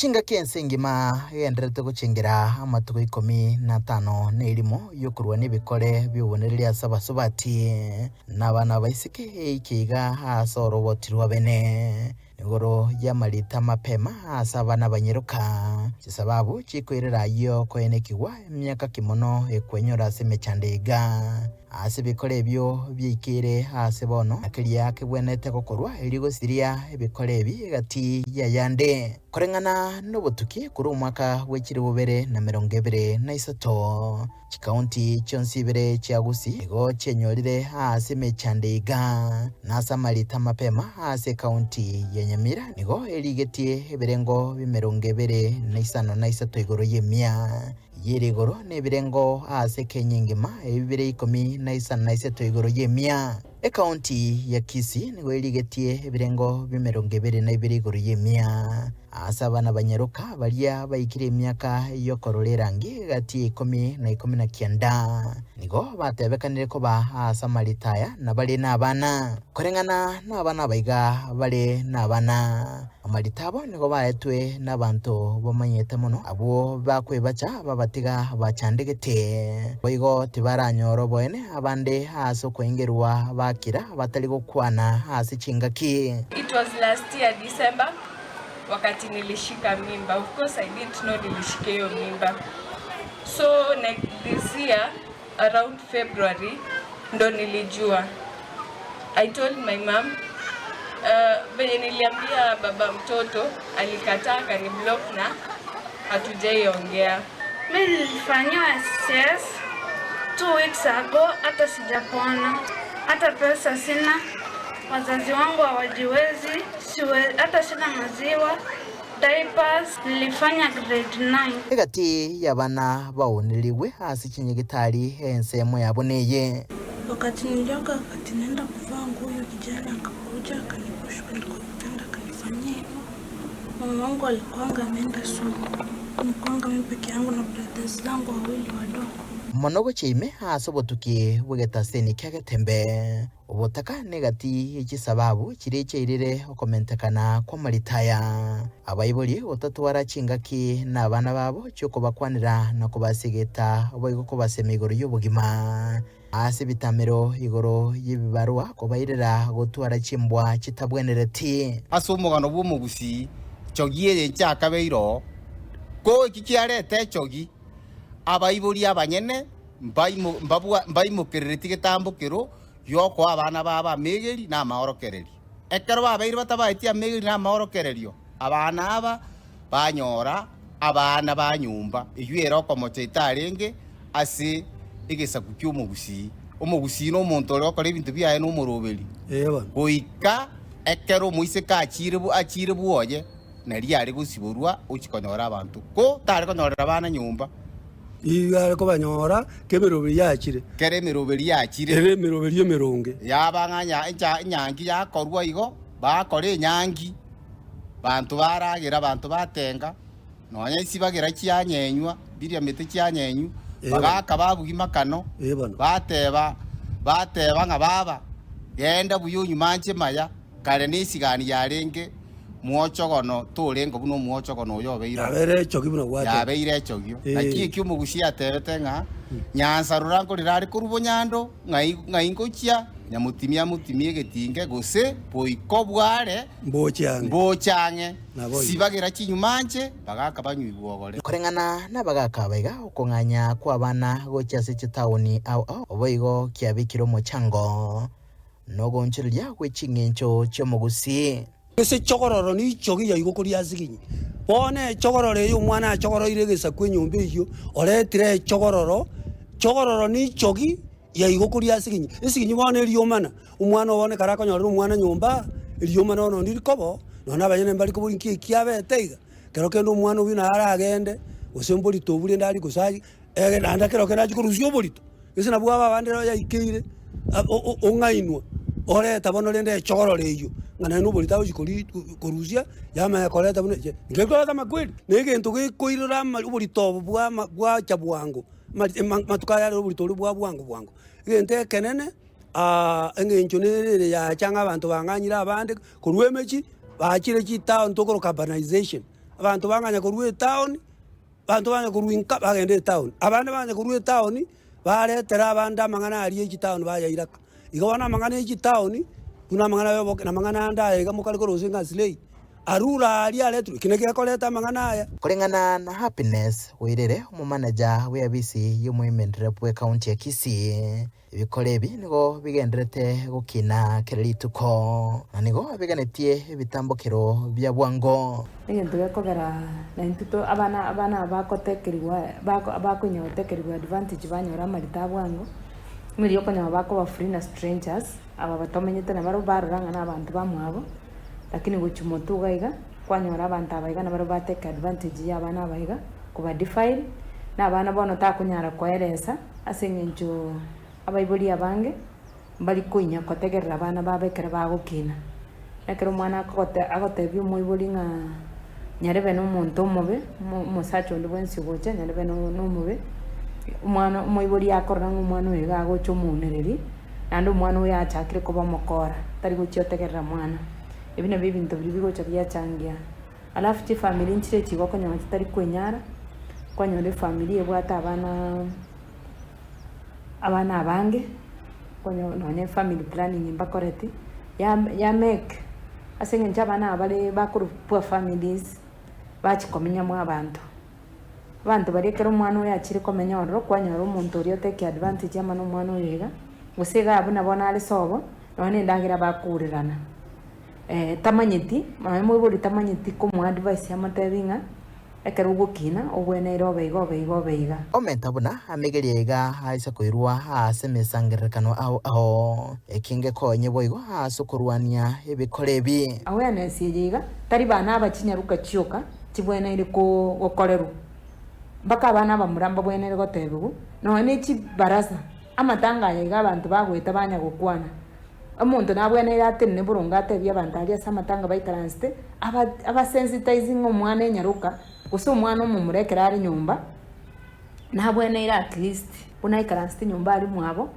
Chingaki ense engima egendererete gochengera amatuko ikomi na atano na erimo y'okorwania ebikore bi'obonereria ase abasubati na abana abaiseke eike iga ase oroboti rw'abene. Igoro y'amarita mapema ase abana abanyeroka, chisababu chikoirera ayio koenekigwa emiaka ki mono ekwenyora ase emechando iga. Ase ebikoro ebio biaikeire aase bono, na keria kegwenerete gokorwa erio gosiria ebikoro ebi egati y'ayande. Koreng'ana nobotuki korwa omwaka bwe chilifu bibere na emerongo ebere na isato, chikaunti chionsi ibere chia Gusii nigo chienyorire aase emechando iga. Na ase amarita mapema aase ekaunti ya Nyamira nigo erigetie ebirengo bi'emerongo ebere na isano na isato igoro y'emia. Y'ere igoro nebirengo aase Kenya engima, ebi bire ikomi na isano na isato igoro y'emia. Ekaunti ya Kisii nigo erigetie ebirengo bi'emerongo ebere na ibere igoro y'emia. Aase abana banyaroka baria baikire emiaka y'okorora erangi egati ya ikomi na ikomi na kianda, nigo batebekanire koba aase amarita aya na bare nabana. Koreng'ana nabana aba iga bare nabana. Amarita abo nigo baetwe nabanto bamanyete mono, abwo bakwebacha babatiga bachandegete. Boigo tibaranyora oboene abande ase okoengerwa bakira batari gokwana ase chingaki. It was last year December wakati nilishika mimba of course I didn't know nilishika hiyo mimba so like this year around February ndo nilijua I told my mom uh, venye niliambia baba mtoto alikataa akaniblock na hatujaiongea. Mi nilifanyiwa CS 2 weeks ago, hata sijapona, hata pesa sina, wazazi wangu hawajiwezi, siwe, hata sina maziwa, diapers. Nilifanya grade 9. Egati y'abana baonerigwe ase chinyigitari ensemo yabo neye. Wakati nilioga, wakati naenda kuvaa nguo, huyo kijana akakuja akanipush kwa kitanda akanifanyia hivyo. Mama wangu alikuanga ameenda soko, nilikuanga mimi peke yangu na brothers zangu wawili wadogo. Mono gochia ime ase obotuki bw'egetaseni kia Getembe. Obotaka negati ye chisababu chiria chiairire okomentekana kw'amarita aya. Abaibori gotatwara chingaki nabana babo chi'okobakwanera na kobasegeta boigo kobasemia igoro y'obogima ase ebitamero igoro y'ebibarua kobairera gotwara chimbwa chitabwenereti. Ase omogano bw'omogusii, chogi eye nchakabeire oo, ko eki kiareta echogi, abaibori abanyene mbaimokerereti getambokero gi'okoa abana babo amegeri na amaorokererio. Ekero babeire batabaeti amegeri na amaorokererio, abana aba banyora abana ba nyomba eyio ere okomocha etarenge ase egesaku ki'omogusii. Omogusii nomonto ore gokora ebinto biaye nomoroberi, goika ekero omoiseke achiire achiire bwoye, nario are gosiborwa ochia konyora abanto, ko tare konyorera abana nyomba. Igo are kobanyora k'emeroberi yachire. Kera emeroberi yachire. Ere emeroberi emeronge. Yaba ng'a enyangi yakorwa igo, bakora enyangi, banto baragera, abanto batenga, nonya chibagera chianyenywa, biria mete chianyenywa, bagaaka babugia makano, bateba, bateba ng'a baba, genda buya onywe manche maya. Kare nesigani yarenge mwochogono torenge buna omwochogono oyo obeire oo. Yabeire echogio buna gwateba. Yabeire echogio. Naki ekio omogusia atebete ng'a, Nyansa rora nkorera are korwa bonyando, ng'ai ng'ai ngochia, nyamotimia amotimie egetinge, gose boiko bware Mboche ang'e. mboche ang'e. Naboigo. Sibagera chinyuma nche, bagaka banywa ogore. Koreng'ana nabagaaka aba iga, okong'anya kw'abana gochia ase chitaoni ao ao boigo kiabekire omochango. Nogoonchoreria gwe ching'encho chi'omogusii. Ase echogororo nichogi yaigwa koria asiginyi. Bono echogororo eye omwana achogoroire egesaku enyomba eyio, oretire echogororo, chogororo nichogi yaigwa koria asiginyi. Esiginyi bono eriomana, omwana obo ekero akonyorera omwana nyomba, eriomana bono ndiri kobo, nonya abanyene mbari koboria nki eki abete iga. Kero kende omwana oyio naye aragende, gose mborito obwo rende aria gose aye, ege naende ekero kende achie korusia oborito. Gese nabwo aba abande rero yaikeire, ong'ainwa, oreta bono rende echororo eyio, ng'a naende oborito agochia kori korusia, yamanya koreta buna eche, inche nkoreta amakweri, na egento gekoirora ama oborito obo bwa ama bwacha bwango, amatuko aya arero oborito oria bwa bwango bwango. Egento ekenene, eng'encho nere ere yacha ng'a abanto bang'anyire abande, korwa emechie, bachire chitown tokoroka urbanization. Abanto bang'anya korwa etown, abanto bang'anya korwa inka bagenda etown. Abande bang'anya korwa etown, baretera abande amang'ana aria e chitown bayairaka. Igo bono amang'ana e chitown, buna amang'ana ya oboke na amang'ana ande aya iga mokare korwa gose ng'a slay, arure aria areterwe, eki nakio gekoreta amang'ana aya. Koreng'ana na Happiness Wairere, omomanager bw'eabisi y'omoimentere bw'ecounty ya Kisii, Ebikoro ebi nigo bigendererete gokina kera rituko, na nigo biganetie ebitambokero bia bwango. Egento gekogera naintwe to abana abana aba bagotekerigwa bako bakonya gotekerigwa advantage banyora amarito a bwango, ng'a riria okonyora bakoba free na strangers, aba batomenyete nabarobwo barora ng'a na abanto bamwabo, lakini gochia motwe iga iga, kwanyora abanto aba iga nabarobwo ba take advantage ya abana aba iga, koba defile, na abana bono takonyara koeresa. Ase engencho abaibori abange mbari koinya kotegerera abana babo ekero bagokina. Ekero omwana akogote agotebia omoibori ng'a nyarebe na omonto omobe, omo omosacha onde bwensi ogocha nyarebe na na omobe, omwana omoibori akorora ng'a omwana oyo iga agocha omounereri, naende omwana oyo achakire koba omokora, tari gochia otegerera mwana. Ebi nabio ebinto biria bigocha biachangia. Alafu chifamiri nchire echi igo okonyora chitari kwenyara, kwanyora efamiri ebwate abana abana abange, kwanyora nonye family planning mbakoreti, ya yamake ase eng'encho abana aba bare bakorwa poor families, bachia komenya mwa abanto. Abanto baria ekero omwana oyo achire komenya ororo, kwanyora omonto oria otake advantage amo na omwana oyo iga, gose iga buna bono are sobo, nonye na endagera bakourerana. Tamanyeti, nonya moibori tamanyeti komoa advice amotebi ng'a ekero ogokina obweneire obe iga obe iga obe iga. Omenta buna amegeria iga aise koirwa ase emesangererekano ao ao, eki ngekonye boigo ase okorwania ebikora ebi. Awareness eye iga tari bana aba chinyaruka chioka chibweneire gokorerwa, mpaka abana abamura mbabweneire gotebigwa, nonya ne chibarasa, amatanga aya iga abanto bagoeta banya gokwana. Omonto nabweneire atenene boronge atebie abanto aria ase amatanga baikaransete, aba abasensitise ng'a omwana enyaroka, gose omwana omomura ekero are nyomba, nabweneire at least buna aikaransete nyomba aria mwabo,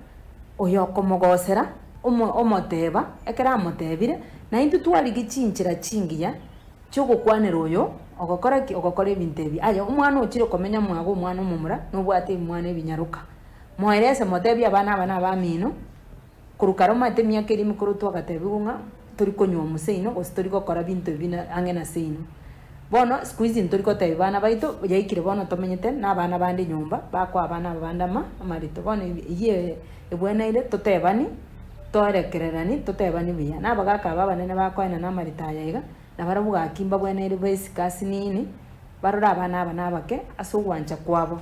oyo okomogosera, omo omoteba, ekero amotebire, naintwe twarigia chinchera chingiya chi'ogokwanera oyo ogokora ki? Ogokora ebinto ebi. Aye omwana ochire komenya mwago omwana omomura, nobwate ebimwana ebinyaroka, moerese motebie abana aba nabamino. Korwa kare omanyete emiaka eria emekoro twagatebiwa ng'a tori konywa omo seino gose tori gokora binto ebi na ang'e na seino. Bono siku hizi ntori gotebia bana baito yaikire bono tomenyete na abana bande nyomba bakoa abana aba bande ama amarito. Bono eyie ebweneire totebani toerekererani totebani buya. Na abagaka aba abanene bakoenana amarito aya iga, nabarabwo gaki mbabweneire baisike ase nini. Barore abana aba nabake ase ogwancha kwabo.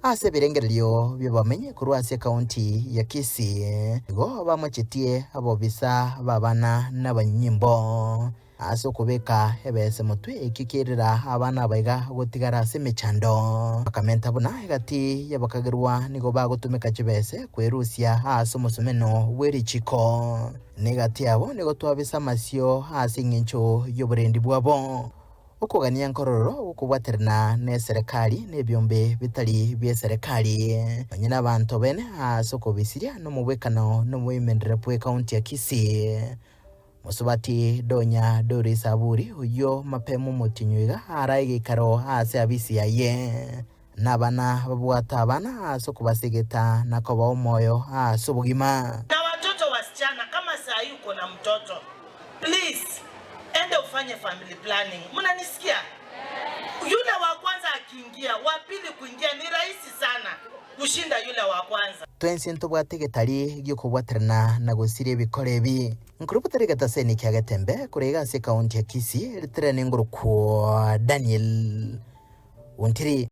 Ase ebirengererio bi'abamenyi korwa ase ekaunti ya Kisii, nigo bamochetie abobisa b'abana n'abanyanyimbo ase okobeka ebese motwe ekio kierera abana abaiga gotigara ase emechando. Bakamenta buna egati y'abakagerwa nigo bagotumeka chibese kwerusia ase omosomeno bw'erichiko. Na egati yabo nigo twabisa amasio ase engencho y'oborendi bwabo. Okogania nkororo gokobwaterana neserekari na ebiombe bitari bi'eserekari, nonye nabanto bene ase okobisiria nomobwekano nomoimenere bw'ecounty ya Kisii. Mosubati Donya Doris Aburi oyio mapema omotienyi oiga arae egeikaro ase abisi yaye. Nabana babwate abana ase okobasegeta na kobaa omoyo ase obogima. Na watoto wasichana kama saa hii uko na mtoto please enda ufanye family planning mnanisikia? Yule wa kwanza akiingia wa pili kuingia ni rahisi sana kushinda yule wa kwanza. Twensi ntobwate egetari gi'okobwaterana na gosiria ebikora ebi. Nkorobotera egetaseni kia Getembe korwa iga ase ekaunti ya Kisii, ritere nengorokwo Daniel Ontiri.